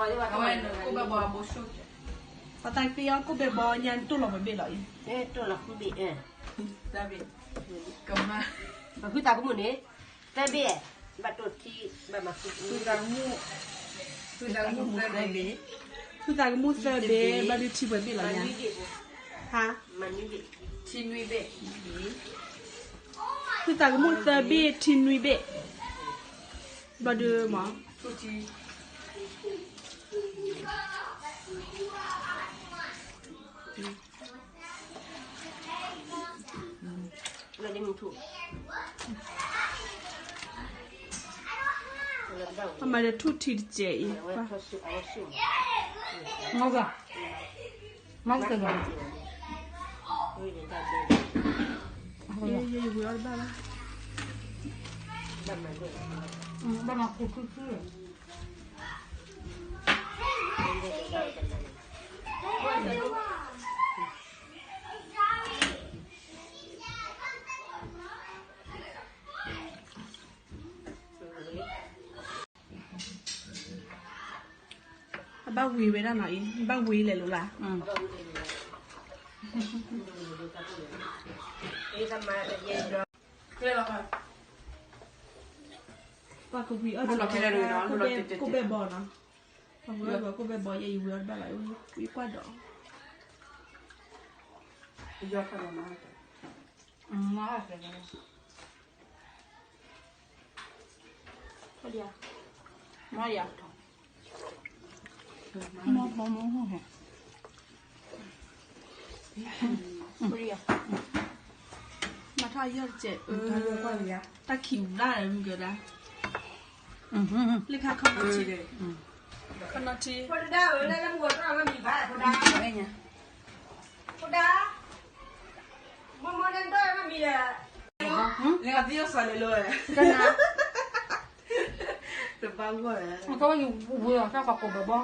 အဝဲနကိၣ်ဘဲဘီအဘိၣ်ဆိၣ်ကဲ, ပှၤသးက့အီၣ်ကိၣ်ဘဲဘီညါနတိၢ်လီၤပဘ့ၣ်လီၤအံၤ, တိၢ်လီၤဃုဘ့ၣ်, သၢဘ့ၣ်, ကမၣ်, ပှၤဃုသးကမူၣ်န့ၣ်, သၢဘ့ၣ်, ဘၣ်တိၢ်ထံ, ဘၣ်မၤဃု, ဃုသးကမူၣ်သၢဘ့ၣ်, ဃုသးကမူၣ်သၢဘ့ၣ်, ဘၣ်ဒုးထံပှဲၤဘ့ၣ်လီၤညါ, ဟါ, ထံနွံဘ့ၣ်, ဃုသးကမူၣ်သၢဘ့ၣ် ထံနွံဘ့ၣ်, ဘၣ်ဒုးမး အမၤဒီးထူၣ်ထံတစဲးအံၤ, မ့ၢ်, မ့ၢ်, ယဝံၤအီၤတဘၣ်ဘၣ်, ဘၣ်မၤခူၣ်ခူၣ်ခူၣ် အဘၣ်ဝံၤဝဲဒၣ်နီၤအံၤ, ဘၣ်ဝံၤလဲၤလိာ်လၢ်, ပှၤကဝံၤအီၣ်တၢ်, ကိၣ်ဘဲဘီနီၤ, ပှၤကဝံၤအီၣ်ကိၣ်ဘဲဘီ ယဲယဝံၤအီၤတဘၣ်လီၤ, ဝံၤကွၢ်ဒီး မၤထီၣ်ယီၢ်တစဲး, တၢ်ခံးဘျၣ်မုၢ်ကဒၣ်, လၢခါခီနီၤထံ, ခီနီၤထံ, ဖိဒါ, မိၢ်မိၢ်န့ၣ်ဒီးမံၤလဲၣ်, တဘၣ်ဂီၢ်လဲၣ်, အကဝဲယဝံၤအီၤတၢ်ကိၣ်ဘဲဘီ,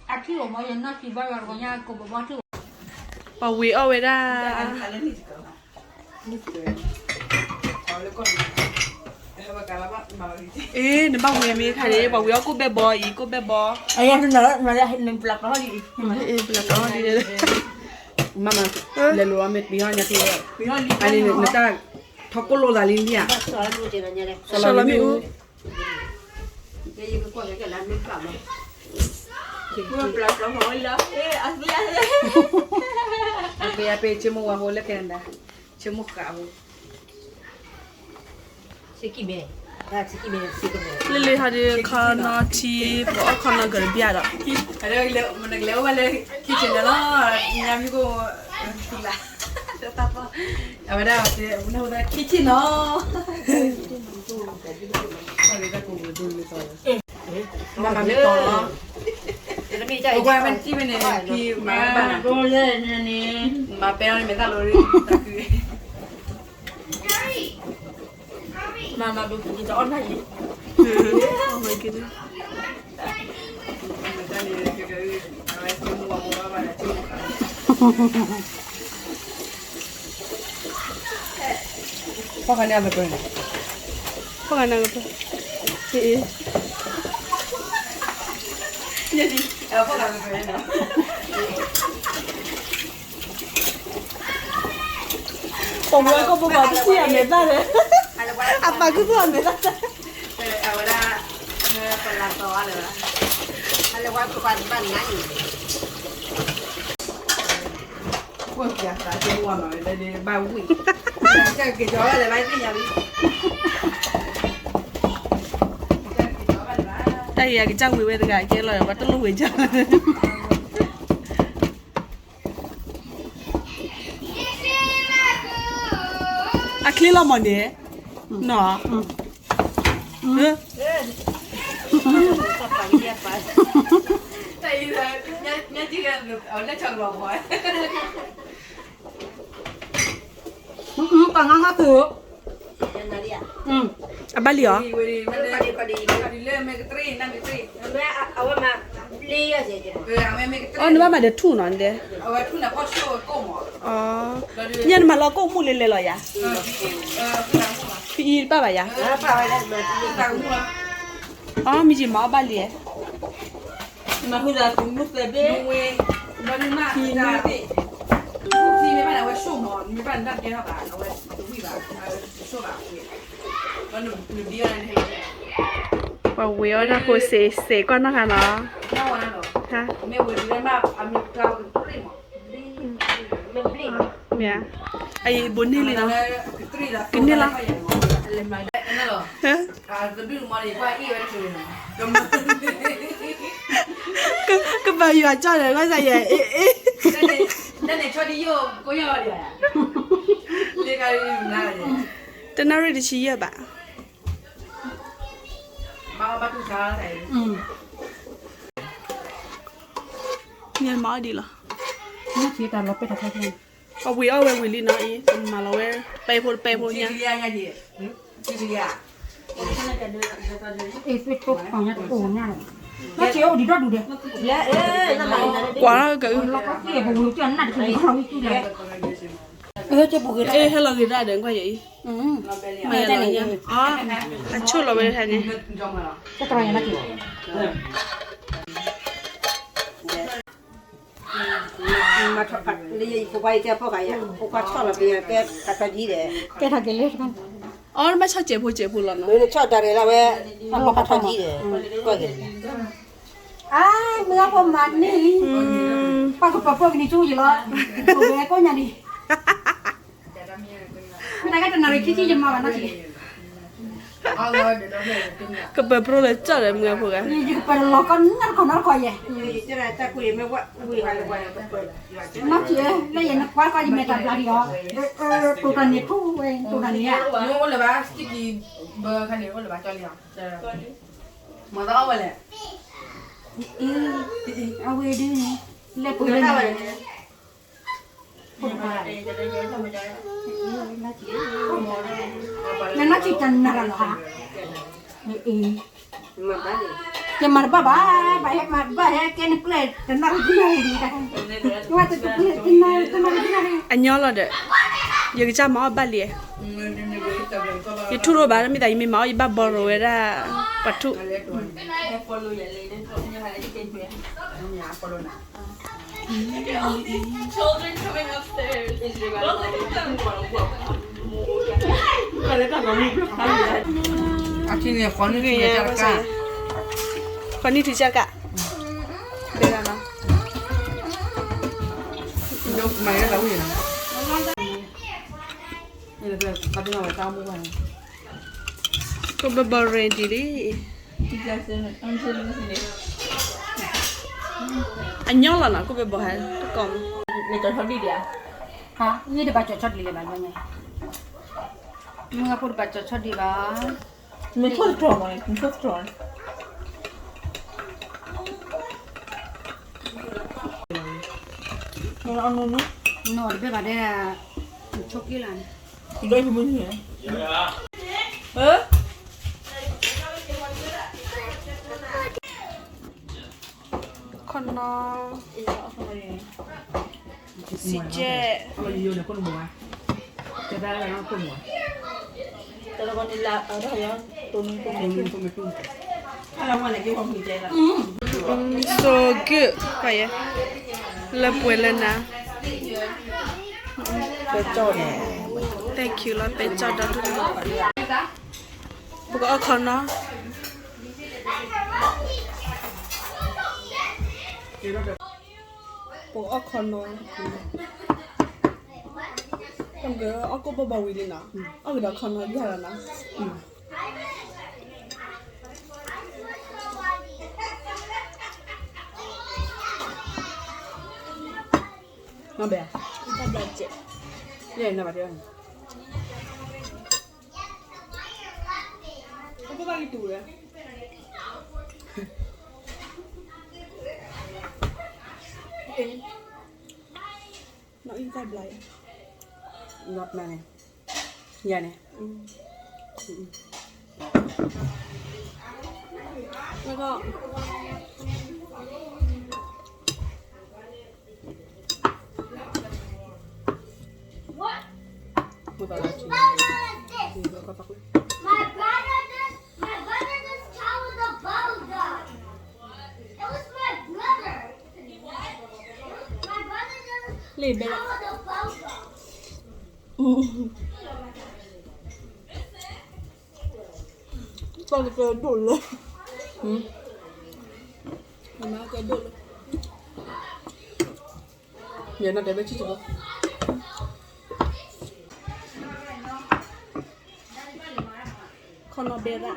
အထံၣ်အီၤမ့ၢ်ယနီၢ်ထံဘၣ်ယွၤတကညါကိၣ်ဘဲဘီထံၣ်အီၤ, ပှၤဝံၤအီၣ်ဝဲဒၣ် အ့ နဘၣ်ဝံၤမ့ၢ်ခါန့ၣ် ပှၤဝံၤအီၣ်ကိၣ်ဘဲဘီအံၤ ကိၣ်ဘဲဘီ, ပျီတီဒ်, မ့ၢ်လဲၤလိာ်မ့ၢ်ပျံၤဟီၣ်ညါထံ, အန့ၣ်နတၢ်ထီၣ်ကိၣ်လိာ်သးလံနဒံဧါ, စီၤလီၤမ့ၣ်အူ, အပ့ၤအပ့ၤ ဆ့မိၣ်ဝါဖိလၢ Canada, ဆ့မိၣ်ဃးဖိ လၢလၢဟီဒုး ခီနီၤထံ ပအီၣ်ခီနီၤကရံဘၣ်ဒီး, မနကလဲၤအိၣ်ဝဲလၢ kitchen န့ၣ်လီၤ, ညါမ့ၢ်ကိၣ်, အဝဲဒၣ် kitchen နီၤ, မၤမ့ၢ်တီလီၤ, ပကွၢ်မ့ၢ်ထံၣ်ဝဲန့ၣ် ဖံမၤဘၣ်နီၤ, မၤပဲအီၤန့ၣ် မဲာ်သၣ်လိၤ, မၤမၤဘျီက့ၤတအီၣ်နၢ်အံၤ, ဖီၣ်ခါန့ၣ်အကပၢၤ, ဖီၣ်ခါန့ၣ်အကပၢၤ, အ့ၣ်, ပဝဲကီၢ်ပူၤပှၤတထံၣ်အမဲာ်သၣ်လဲၣ်, အပာ်ခူသူၣ်အမဲာ်သၣ်, အဝဲဒၣ်, ပလၤတီလၢၤဘၣ်, အလဲၤဝဲပှၤတဘၣ်နါအံၤ, ဘၣ်ဝံၣ်, ကဲက့ၤကီၤလဲၤဘၣ်သ့ၣ်ညါလံ, တၢ်ဂ့ၤအကစၢ်ဝံၤဝဲတဂၤကဲလီၤ ပှၤတလိၣ်ဝံၤကၢ် အချ့လီၤမးန့ၣ်, နီၤ, တၢ်အံၤ, ညါညါကလီၤဘီ, ပှၤငါငါသူ, အဘၣ်လံဧါ, အဝဲမၤ, အီ နဘၣ်မၤဒီးထူၣ်နီၤ, ညါနမၤလီၤကိၣ်မူၣ်လဲၤလဲၤလီၤယၤ, ဖံအံၤတပၣ်ဘၣ်ယၤ, အီ မ့ၢ်ယမၤအီၣ်ဘၣ်လံ, မၤဃုာ်ဒီးသုးမုၢ်သဲဘ့ၣ်, မ့ၢ်ဘၣ်န့ၣ် အဝဲဆိၣ်မး, မ့ၢ်ဘၣ်န့ၣ် တၢ်ကဲထီၣ်ဘၣ်, အဝဲတဝံၣ်ဘၣ်, အဝဲဆိၣ်ဘၣ်, ပှၤဝံၤအီၣ်တၢ်ဖိစ့စ့ကွၢ်နီၢ်ဂၤနီၤ, မ့ၢ်, အံၤဘိးန့ၢ်လံနီၤ, ကန့ၢ်လီၤ. ကဘၣ်ယွၤကၠီၣ်ဒီး ဘၣ်ဆၣ်ယဲ, အ့ၣ်, တနၣ်ရံၣ်တဆံယဲၢ်ဘၣ်. မၤအီၣ်ဒံးလီၤ, အဝံၤအီၣ်ဝဲဝံၤလံနီၤအံၤ, မၤလီၤဝဲ ပဲဖိတပဲဖိညါ, ကွၢ်လီၤက, ဟဲလီၤဂ့ၤဒၣ်ဒီး ကွၢ်ယအံၤ, အဆိၣ်လီၤဝဲတခါန့ၣ် လၢယဖိခွါအံၤတဲဖီၣ်ဃာ်ယၤ, ဖိခွါဆီၣ်လီၤပယီၤကဲကထီၣ်ဒ်ဒီး, ကဲထီၣ်က့ၤလၢ, အီၣ်မ့ၢ်ဆီၣ်စဲးဖိစဲးဖိလီၤနီၤ, ဆီၣ်တၢ်ရဲၣ်လၢဝဲ, အကထီၣ်ဒ်ဒီး, ကွၢ်က့ၤ, အါ, မုၢ်ဂၤဖိမၤန့ၢ်လံ, ပှၤကပၤဖိကနံၤဆူယလီၤ, ဝဲကိးညါန့ၣ် မတၤကတနၣ်ရံၣ်ခံဆံယမၤဘၣ်နီၢ်ဆံး, ကပၤပြိလၢကၠီၣ်ဒီးမုၢ်ဂၤဖိဂၤ, ယကပၤလီၤကီၢ်နီတခီနီတခီယဲ, နီၢ်ဆံးဧၢ, လၢယနကွၢ်ကီၢ်ယမဲာ်တၢ်ဘျါဒံးအီၤ, တိၢ်တၢ်န့ၣ်ထူၣ်ဝဲ, တိၢ်တၢ်န့ၣ်ဧါ, အိၣ်လၢၤဘၣ်, စတံကံဘၢခါန့ၣ် အိၣ်လၢၤဘၣ်ကၠီလံဧါ, မၤသးအီၣ်ဝဲလဲၣ်, အဝဲဒ်န့ၣ်, လဲၤပှ့ၤလၢန့ၣ် နနီၢ်ဆံးတနၣ်ရၤလီၤဧါ, ယမၤတဘၣ်ဘၣ်, ဘၣ်ဟဲမၤဘၣ်ဟဲကဲနပျဲၢ်တနၣ်ရံၣ်ဒ်နၣ်ရံၣ်ဒ်, အညီလီၤဒီး, ယကစၢ်မၤအီၣ်ဘၣ်လံ, ယထူၣ်လိၣ်ဘၣ် မ့ၢ်သးယမ့ၢ်မၤအီၣ်ယဘၣ်ဘီရိၤဝဲဒၣ်, ပှၤထူၣ် အထံန့ၣ် ဃီနုၢ်ထံကၢ်တကၢ်, ဃီနုၢ်ထံကၢ်တကၢ်, ဘဲလီၤနီၤ, ကဘၣ်ဘီ ready လံ, အညီလီၤနီၤ ကဘၣ်ဘီဟဲတကီၢ်မး, ဟါ, ယတဘၣ်ကၠီၣ်ဆီဒံးလၢၤဘၣ်, မုၢ်ဂၤဖိတဘၣ်ကၠီၣ်ဆီဒံးဘၣ်. မ့ၢ်ထိၣ်တတြီၢ်မး, မ့ၢ်ထိၣ်တတြီၢ်, နီၢ်တဘ့ၣ်ဘၣ်ဒဲး, ဆိးက့လၢန့ၣ်, ခီနီ, စံကဲ, အ so good, လၢပှဲၤလၢနၤ, thank you လီၤ, ပဲကၠီၣ်ဒီးဒူၣ်န့ၣ်, ပကအီၣ်ခီနီ, ပကအီၣ်ခီနီ, အီၣ်ကိၣ်ဘီဘီဝံၤလံနီၤ, အီၣ်ကဒီးခီနီယၤလီၤနီၤ. နီၢ်အံၤတၢ်ဘျါအံၤ, နီၢ်န့ၣ်, ယၤန့ၣ်, My brother just, my brother just towed the boat down. It was my လ့ၣ်ဘဲလီၤ, တၢ်တကဲဒိၣ်လၢ, မ့ၢ်ကဲဒိၣ်လၢ, ယဲနတဲဘဲဆံၣ်တဘိ, ခီနီၣ်ဘဲရၣ်,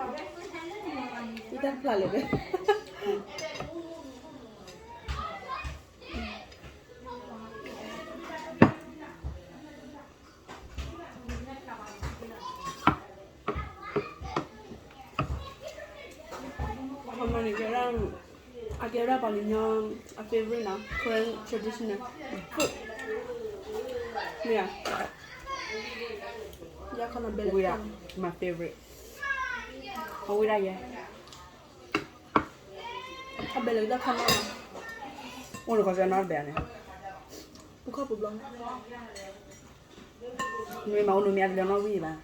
တၢ်ဖျါလဲၣ်ဘဲ ခီနီၣ်န့ၣ်ကဲဒၣ်, အကဲဒၣ်ပှၤကညီအ favorite နီၤ, Karen traditional food, မ့ၢ်ဧါ, ယခီနီၣ်ဘဲလၢ, my favorite, အဝဲဒၣ်ယဲ အဘဲလၢတၢ်ခီနီၣ်, အိၣ်နခီစၢနီတဘဲန့ၣ်, ပခီပူၤဘျီ, မ့ၢ်မၤအိၣ်နူမ့ၢ်အတလၢနီၣ်ဝံၣ်ဘၣ်, မ့ၢ်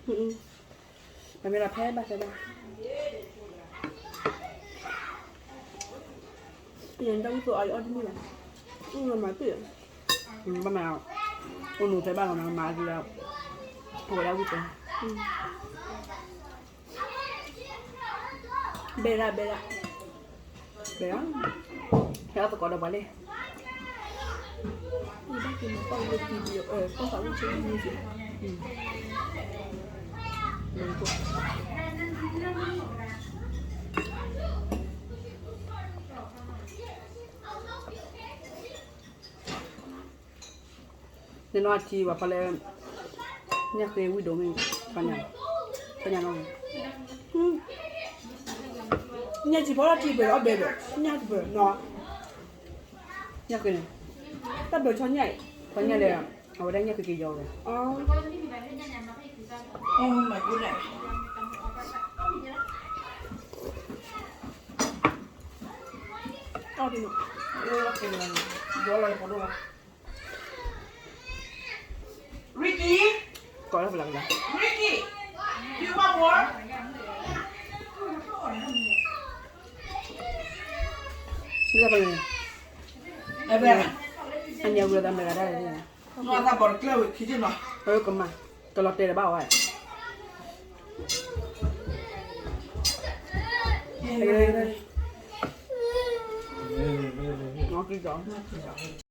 ဒီးဖဲဘၣ်ဖဲဘၣ်, ယတၢ်ဝံၣ်သိအီၤအီၣ်တမုာ်ဘၣ်, မၤပ့ၢ်, ဘၣ်မၤ, အိၣ်နူဖဲဘၣ်လီၤမၤမၤအတလၢ, အဝဲဒၣ်ဝံၣ်သိ ဘဲဒၣ်ဘဲဒၣ်, ဘဲဒၣ်, ဟဲအီၣ်သကိးဒီးပှၤလံ, ယဘၣ်က့ၤမၤပီၣ်လၢပံၤပံၤ, ပီၣ်သးဝံၣ်ဆၢမုၢ်က့ၤ, နနီၢ်ထံဝဲဖီလၢ, ညၣ်ဃ့ဝံၣ်ဒိၣ်မ့ၢ်, ညၣ်, ညၣ်ဖီထီၣ်ထံဘၢၣ်အီၣ်ဘဲဘၢၣ်, ညၣ်တဘၢၣ်နီၤ, ညၣ်ဃ့န့ၣ်, တၢ်ဘၢၣ်ဆီညၣ်အံၤ, ဆီညၣ်လဲၣ်, အဝဲဒၣ်ညၣ်ဃ့က့ၤယီၤဝဲ, အီၣ်ဒ်နီၤ, ယီၤလီၤယဖီဒိၣ်လီၤ. Ricky, ကိးလၢပလၢကလၢ, Ricky, you want more? လၢပလၢ, အညါဝံၤလီၤ တၢ်မတၤဂၤဒၣ်လဲၣ်, အကမၤ, ကလီၤတဲာ်တဘၣ်ဝဲ, ကံၣ်ကီၤ